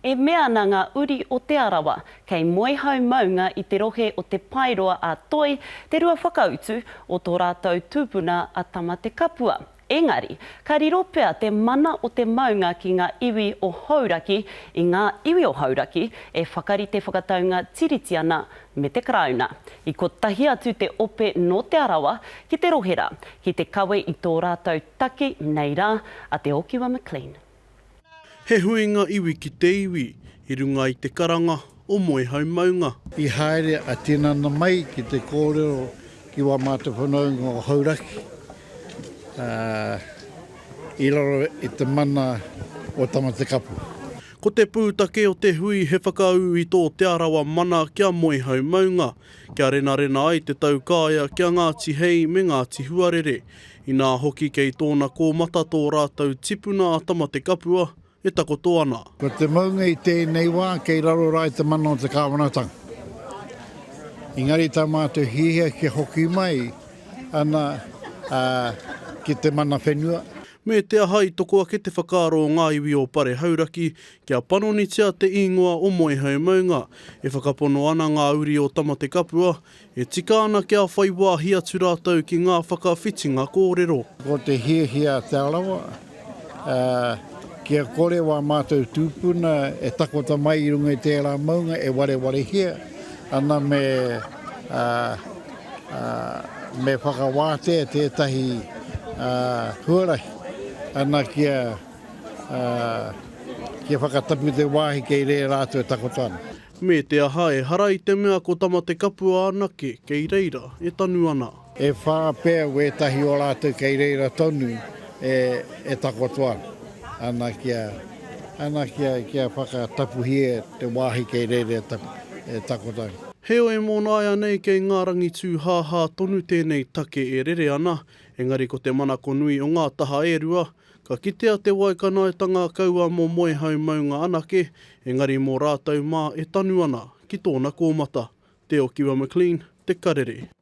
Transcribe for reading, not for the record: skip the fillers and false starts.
E mea ana ngā uri o Te Arawa, kei Moehau maunga i te rohe o Te Paeroa a Toi te rua whakautu o tō rātou tupuna a Tamatekapua. Engari, ka riro pea te mana o te maunga ki ngā iwi o Hauraki i ngā iwi o Hauraki e whakarite whakataunga tiriti ana me te Karauna. I kotahi atu te ope nō Te Arawa ki te rohe rā, ki te kawe i tō rātou taki nei rā, a Te Okiwa McLean. He huinga iwi ki te iwi, i runga i te karanga o Moehau maunga. I haere a tinana mai ki te kōrero ki wā mātou whanaunga o Hauraki, ā, i raro i te mana o Tamatekapua. Ko te pūtake o te hui he whakaū i tō Te Arawa mana kia Moehau maunga, kia renarena ai te taukaea ki a Ngāti Hei me Ngāti Huarere. Inā hoki kei tōna kōmata tō rātou tipuna a Tamatekapua e takoto ana. Ko te maunga i tēnei wā kei raro rā i te mana o te kāwanatanga. Engari tā mātou hiahia kia hoki mai ana ki te mana whenua. Me te aha i toko ake te whakaaro o ngā iwi o Pare Hauraki kia panonitia te īngoa o Moehau Maunga. E whakapono ana ngā uri o Tamatekapua E tika ana kia whai wāhi atu rātou ki ngā whakawhitinga kōrero. Ko te hiahia a Te Arawa, kia kore wā mātou tūpuna e takoto mai i runga i tērā maunga e warewarehia ana me, me whakawātea tētahi huarahi ana kia, kia whakatapu te wāhi kei reira rātou e takoto ana. Me te aha, ehara i te mea ko Tamatekapua anake kei reira e tanu ana. E whā pea wētahi o rātou kei reira tonu e takoto ana, ana kia, ana kia, kia whakatapuhia te wāhi kei reira e takoto ana. Heoi, mō nāianei kei ngā rangi tūhāhā tonu tēnei take e rere ana, engari ko te manako nui o ngā taha e rua, Ka kitea te waikanaetanga kaua mō Moehau maunga anake, engari mō rātou mā e tanu ana ki tōna kōmata. Te Okiwa McLean, Te Karere.